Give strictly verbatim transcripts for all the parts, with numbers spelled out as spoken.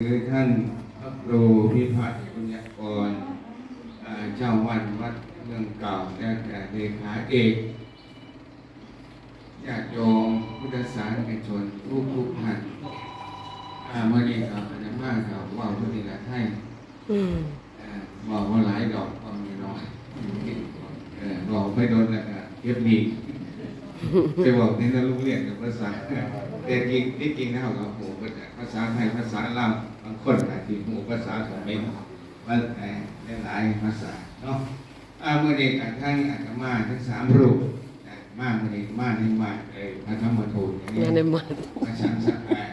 คือท่านพระครูพิพัฒน์ปุญญกร อ่า เจ้าวัดวัดเมืองเก่า และเลขาเอก ญาติโยมพุทธศาสนิกชนทุกทุกท่าน อ่า มื้อนี้ก็อาตมาก็เว้าเท่านี้ละไทย อืม เอ่อ เว้าบ่หลายดอก เว้าน้อยๆ เออ เว้าไปโดนแล้วก็เก็บหนี้ ไปเว้าในโรงเรียนกับภาษา แต่จริง ที่จริงแล้วเราโห ภาษาไทย ภาษาลาว บางคนอาจสิฮู้ภาษาเขมร ว่า เอ่อ หลายๆภาษาเนาะ อ่า มื้อนี้ก็ทั้งอาตมาทั้งสามรูปนะ มามื้อนี้มาในมาด เอ่อ พระธรรมทูตอย่างนี้ มาในมาด มาฉันสัก เอ่อ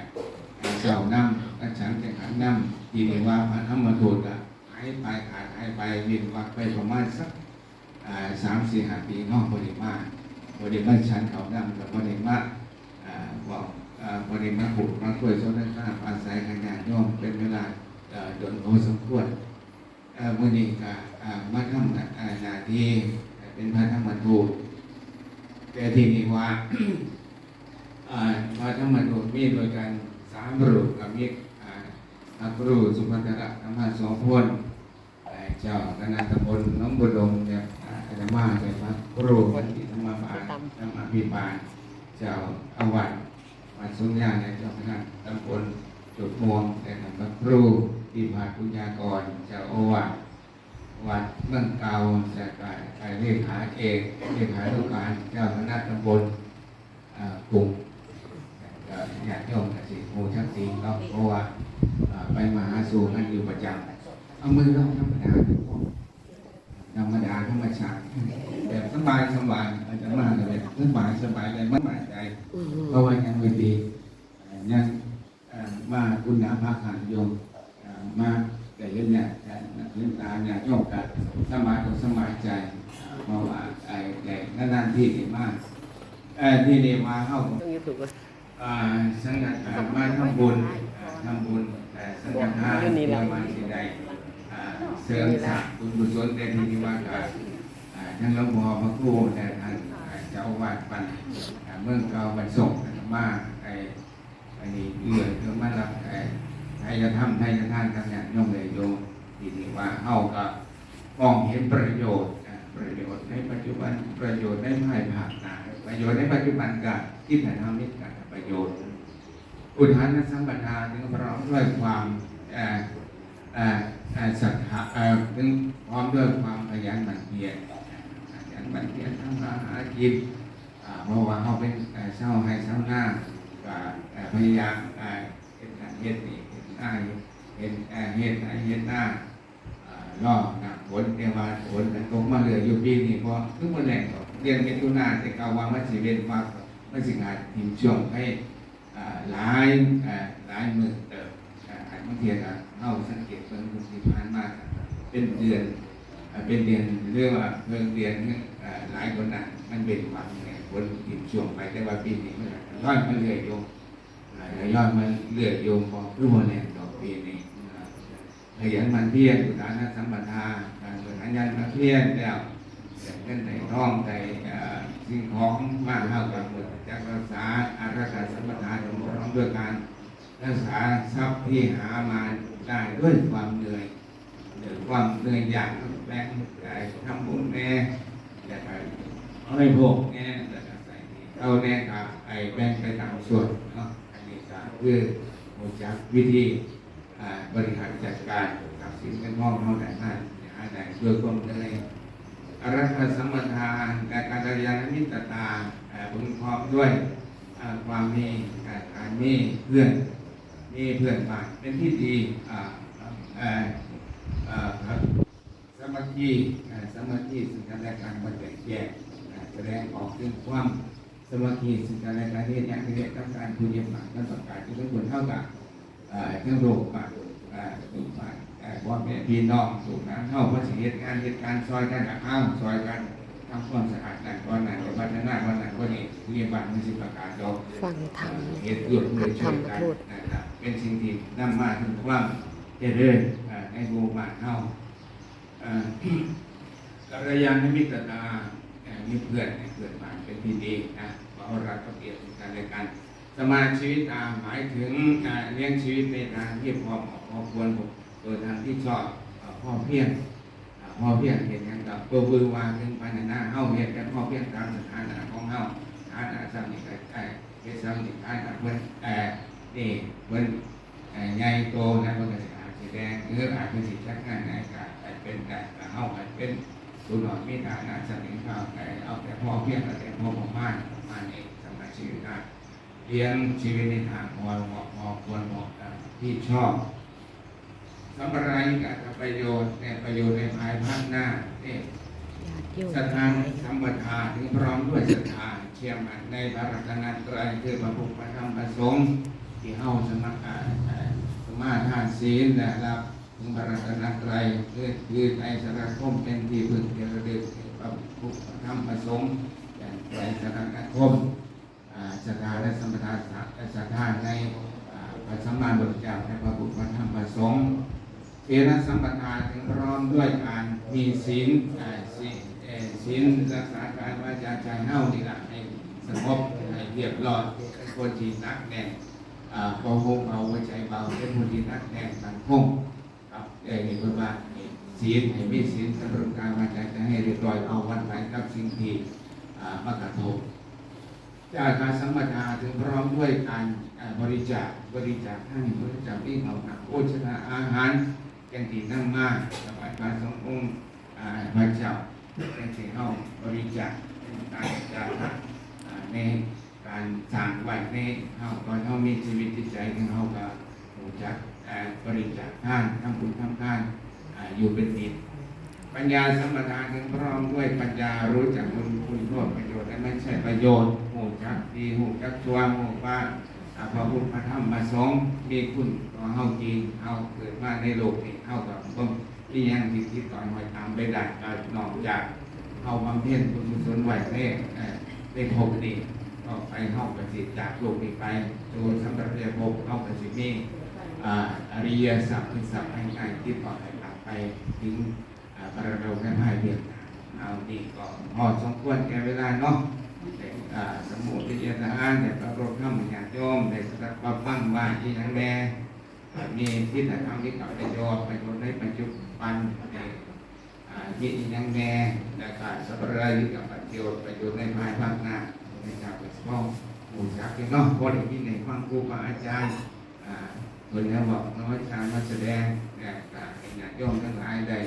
เอ่อ เช้านำ มาฉันจังหันนำ ที่เรียกว่าพระธรรมทูตอะ หายไป ขาดหายไป เว้นวรรคไปประมาณสัก อ่า สามสี่ห้าปีเนาะ บ่ได้มา บ่ได้มาฉันข้าวนำ ก็บ่ได้มา อ่า เว้า อ่า บ่ได้มาพูดมาคุยสนทนาปราศรัยกับญาติโยมเป็นเวลา เอ่อ โดนพอสมควร เอ่อ มื้อนี้ก็ อ่า มาทำหน้า อ่า หน้าที่เป็นพระธรรมทูต แต่ที่นี่ว่า อ่า พระธรรมทูตมีด้วยกันสามรูป ก็มี อ่า พระครูสุภัทรธรรมโสภณ เอ่อ เจ้าคณะตำบลหนองบัวดง และอาตมาได้พระครูสันติธรรมบาล ธรรมาภิบาล เจ้าอาวาสวัดสงยา และเจ้าคณะตำบลจุดม่วง และพระครูพิพัฒน์ปุญญากร เจ้าอาวาสวัดเมืองเก่า และก็เลขาเอก เลขานุการเจ้าคณะตำบล เอ่อ กลุ่ม ก็ญาติโยมก็สิฮู้จักดีเนาะ เพราะว่า เอ่อ ไปมาหาสู่กันอยู่ประจำ เอามือลงธรรมดา ธรรมดาธรรมชาติ แบบสบายสบาย อาตมาก็แบบสบายสบายเลย มันสบายใจ อืม เพราะว่ายังไม่ดี เอ่อ ยัง เอ่อ มาบุญหนาพาขันโยม เอ่อ มาแต่เห็นเนี่ย เห็นตาเนี่ยโยมก็สบายอกสบายใจ เอ่อ เพราะว่าไอ้ ไอ้นานๆที่นี่มา เอ่อ ที่นี่มาเฮา ต้องYouTube อ่ะ อ่า สังฆทาน มาทำบุญ อ่า ทำบุญ เอ่อ สังฆทาน อยู่นี่ล่ะ เพื่อมาสิได้ อ่า เสริมสร้างบุญกุศล แต่ที่นี่ว่าก็ อ่า ทั้งหลวงพ่อพระครูและท่าน อ่า เจ้าอาวาสวัด อ่า เมืองเก่าบ้านส่ง มา ไอ้ อันนี้เอื้อเพื่อมารับ เอ่อ ไทยธรรม ไทยทานกับญาติโยมเลยโยม ที่นี่ว่าเฮาก็มองเห็นประโยชน์ อ่า ประโยชน์ในปัจจุบัน ประโยชน์ในภายภาคหน้า ประโยชน์ในปัจจุบันก็คิดให้ทำนิดกันประโยชน์ อุทานสัมปทาถึงพร้อมด้วยความ เอ่อ เอ่อ เอ่อ ศรัทธา เอ่อ ถึงพร้อมด้วยความขยันหมั่นเพียร ขยันหมั่นเพียรทำมาหากิน อ่า เพราะว่าเฮาเป็น เอ่อ ชาวไร่ชาวนา ก็ เอ่อ พยายาม เอ่อ เฮ็ดนั่นเฮ็ดนี่ เฮ็ดนา เฮ็ด เอ่อ เฮ็ดไร่เฮ็ดนา อ่า รอน้ำฝน แต่ว่าฝนมันตกมาเรื่อยอยู่ปีนี้ เพราะคือบ่แล้งดอก เดือนมิถุนาแต่เก่าว่ามันสิเว้นวรรค มันสิขาดถิ่มช่วงไป อ่า หลาย อ่า หลายมื้อเติบ อ่า บางเทื่อก็เฮาสังเกตเบิ่งที่ผ่านมาก็เป็นเดือน อ่า เป็นเดือน หรือว่าเพิ่งเดือน อ่า หลายคนน่ะ มันเป็นหวังไง ฝนถิ่มช่วงไป แต่ว่าปีนี้มันก็ย้อนมาเรื่อยอยู่ อ่า ย้อนมาเรื่อยอยู่ ก็คือบ่แน่นดอกปีนี้ อ่า ขยันหมั่นเพียร อุทานสัมปทา การขยันหมั่นเพียรแล้ว ได้เงินได้ทอง ได้ เอ่อ สิ่งของมา เฮาก็ควรจักรักษา อารักขาสัมปทาน พร้อมด้วยการรักษาทรัพย์ที่หามาได้ด้วยความเหนื่อย หรือความเหนื่อยยาก แบ่ง เอ่อ ทำบุญแหน่ แล้วก็เอาให้พวกแหน่ แล้วก็ใส่หนี้เขาแหน่ ก็ให้แบ่งไปตามส่วนเนาะ อันนี้ก็คือรู้จักวิธี อ่า บริหารจัดการทรัพย์สินเงินทองเฮาได้มา หาได้ด้วยความเหนื่อย อารักขาสัมปทา และกัลยาณมิตรตา อ่า พึงพร้อมด้วย อ่า ความมี อ่า การมีเพื่อน มีเพื่อนบ้านเป็นที่ดี อ่า อ่า อ่า ครับ สามัคคี อ่า สามัคคีซึ่งกันและกัน บ่แตกแยก อ่า แสดงออกถึงความสามัคคีซึ่งกันและกัน เฮ็ดหยังก็เฮ็ดนำกัน ผู้ใหญ่บ้านเพิ่นประกาศอยู่เทิงบน เฮาก็ เอ่อ ทั้งโลกบ้าน เอ่อ ลูกบ้าน เอ่อ พ่อแม่พี่น้อง ลูกหลานเฮา เพิ่นสิเฮ็ดงานเฮ็ดการซอยกัน ก็เอาซอยกันทำความสะอาดนั่นก่อนนั่น พัฒนาก่อนนั่นก่อนนี่ ผู้ใหญ่บ้านเพิ่นสิประกาศดอก ฟังธรรม เอ่อ เฮ็ดร่วมด้วยช่วยกัน พระธรรมทูต นะครับ เป็นสิ่งที่นำมาถึงความเจริญ เอ่อ ในหมู่บ้านเฮา เอ่อ กัลยาณมิตรตา เอ่อ มีเพื่อน ให้เพื่อนบ้านเป็นที่ดีนะ เว้ารักเกลียดซึ่งกันและกัน สมาชีวิตาหมายถึงอ่าเลี้ยงชีวิตในทางที่พอเหมาะพอควร โดยทางที่ชอบอ่าพอเพียงอ่าพอเพียงเห็นอย่างกับเพื่อวือวาถึงปัญหาเฮาเห็นแต่พอเพียงตามสถานะของเฮา สถานะสามีกับใจเฮ็ดสามีฐานะเพิ่นเอ่อนี่เพิ่นเอ่อใหญ่โตนะเพิ่นก็สิอาจสิแดงหรืออาจจะสิจัดงานให้ก็ให้เป็นได้ก็เฮาให้เป็นผู้น้อยมีฐานะสามีเฮาก็เอาแต่พอเพียงเอาแต่พอประมาณประมาณนี้สมาชีวิตา เลี้ยงชีวิตในทางพอเหมาะพอควรเหมาะกับที่ชอบ สัมปรายิกะประโยชน์เนี่ยประโยชน์ในภายภาคหน้าเนี่ย ญาติโยม ศรัทธาสัมปทาถึงพร้อมด้วยศรัทธาเชื่อมั่นในพระรัตนตรัยคือพระพุทธพระธรรมพระสงฆ์ที่เฮาสมาเอ่อเอ่อสมาทานศีลและรับถึงพระรัตนตรัยคือคือไตรสรณคมเป็นที่พึ่งที่ระลึกพระพุทธพระธรรมพระสงฆ์อย่างไตรสรณคม อ่าศรัทธาและสัมปทาสะศรัทธาในอ่าพระสัมมาสัมพุทธเจ้าและพระพุทธพระธรรมพระสงฆ์ศีลสัมปทาถึงพร้อมด้วยการมีศีลอ่าศีลเอ่อศีลรักษากายวาจาใจเฮานี่ละให้สงบให้เรียบร้อยเป็นคนที่หนักแน่นอ่าพอหงเบาหัวใจเบาเป็นคนที่หนักแน่นมั่นคง ครับเอ่อเห็นว่าให้ศีลให้มีศีลสำรวมกายวาจาใจให้เรียบร้อยเอาวันไหวกับสิ่งที่อ่ามากระทบ จาคาสัมปทาถึงพร้อมด้วยการอ่าบริจาคบริจาคให้บริจาคมีเอาหนักโภชนาอาหารอย่างที่นำมาถวายพระสงฆ์องค์อ่าพระเจ้าอย่างที่เฮาบริจาคเป็นการจาคาอ่าใน การสร้างไว้ในเฮาตอนเฮามีชีวิตจิตใจของเฮาก็รู้จักเอ่อบริจาคทานทำบุญทำทานอ่าอยู่เป็นนิดปัญญาสัมปทาถึงพร้อมด้วยปัญญารู้จักคุณคุณโทษประโยชน์และไม่ใช่ประโยชน์รู้จักดีรู้จักชั่วรู้ว่าอ่าพระพุทธพระธรรมพระสงฆ์มีคุณต่อเฮาจริงเฮาเกิดมาในโลกนี้เฮาก็บ่ อีหยังที่ติดต่อหอยตามไปได้ก็นอกจากเฮาบำเพ็ญบุญกุศลไว้ในเอ่อในภพนี้ต่อไปเฮาก็สิจากโลกนี้ไปสู่สัมปรายภพเฮาก็สิมีอ่าอริยทรัพย์คือทรัพย์อันง่ายติดต่อให้ตามไปถึงอ่าปรโลกแห่งพระเวียดนามเอานี่ก็พอสมควรแก่เวลาเนาะแต่อ่าสมุติยทานแต่ประโลกธรรมญาติโยมได้สดับรับฟังว่าอีหยังแน่ มีทิฏฐธรรมที่เกิดประโยชน์ประโยชน์ในปัจจุบันในอ่ามีอีกอย่างแน่และก็สัพพะรายิกประโยชน์ประโยชน์ในภายภาคหน้าในชาวกระทรวงหมู่จักเนาะเพราะได้มีในฟังครูบาอาจารย์อ่าคนนี้บอกนวัตการมาแสดงและก็ให้ญาติโยมทั้งหลายได้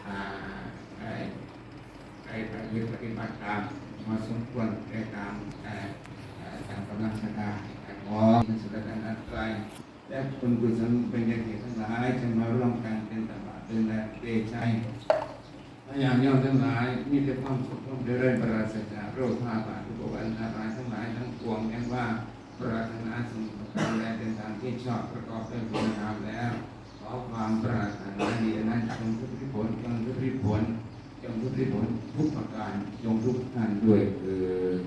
อ่าได้ได้ประพฤติปฏิบัติตามพอสมควรได้ตามอ่าอ่าตามกำลังศรัทธาขอสุดท้าย และบุญกุศลเป็นยาเกตทั้งหลายจะมาร่วมกันเป็นตบะเป็นแรงเดชะให้ญาติโยมทั้งหลายมีแต่ความสุขความเจริญปราศจากโรคพยาบาททุกข์อันตรายทั้งหลายทั้งปวงแม้ว่าปรารถนาสิ่งประการใดเป็นทางที่ชอบประกอบด้วยคุณธรรมแล้ว ขอความปรารถนาดีนั้นจงทุกข์ผลจงทุกข์ผลจงทุกข์ผลทุกประการจงทุกท่านด้วยเถิด